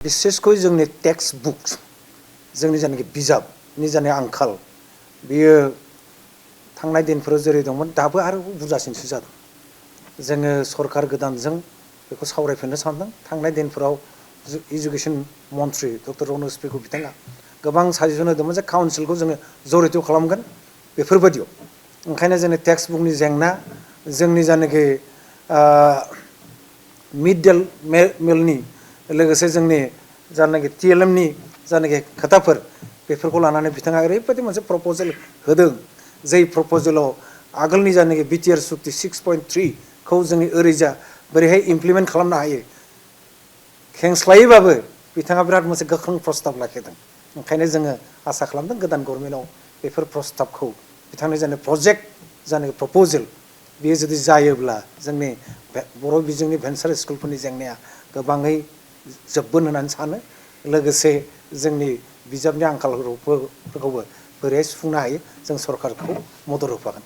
बिसेसखै जोंनि text books जोंनि जानाखि बिजाबनि जानाय आंखाल बियो थांनाय दिनफोराव जेरै दंमोन दाबो आरो बुरजासिनसो जादों। जोङो सरकार गोदानजों बेखौ सावरायफिननो सानदों। थांनाय दिनफोराव इडुकेसन मन्थ्रि डक्टर रनज पेगु बिथाङा गोबां साजेसन होदोंमोन जे काउन्सिलखौ जोङो जरित खालामगोन बेफोरबायदियाव। ओंखायनो जोंनि टेक्स्ट बुकनि जेंना जोंनि जानाखि मिड डे मिलनि लोगोसे जोंनि जानाखि TLMनि जानाखि खोथाफोर बेफोरखौ लानानै बिथाङा ओरैबायदि मोनसे प्रप'जेल होदों जाय प्रप'जेलाव आगोलनि जानाखि बिटिआर सुक्ति 6.3 खौ जोंनि ओरैजा बोरैहाय इमप्लिमेन्ट खालामनो हायो खेंस्लायैबाबो बिथाङा बिराद मोनसे गोख्रों प्रस्ताब लाखिदों। ओंखायनो जोङो आसा खालामदों गोदान गभर्नमेन्टआव बेफोर प्रस्ताबखौ बिथांनि जानाय प्रजेक्ट जानाय प्रप'जेल बेयो जुदि जायोब्ला जोंनि बर' बिजोंनि भेन्सार स्कुलफोरनि जेंनाया गोबाङै जोबगोन होननानै सानो। लोगोसे जोंनि बिजाबनि आंखालफोरखौबो बोरैहाय सुफुंनो हायो जों सरकारखौ मदद होफागोन।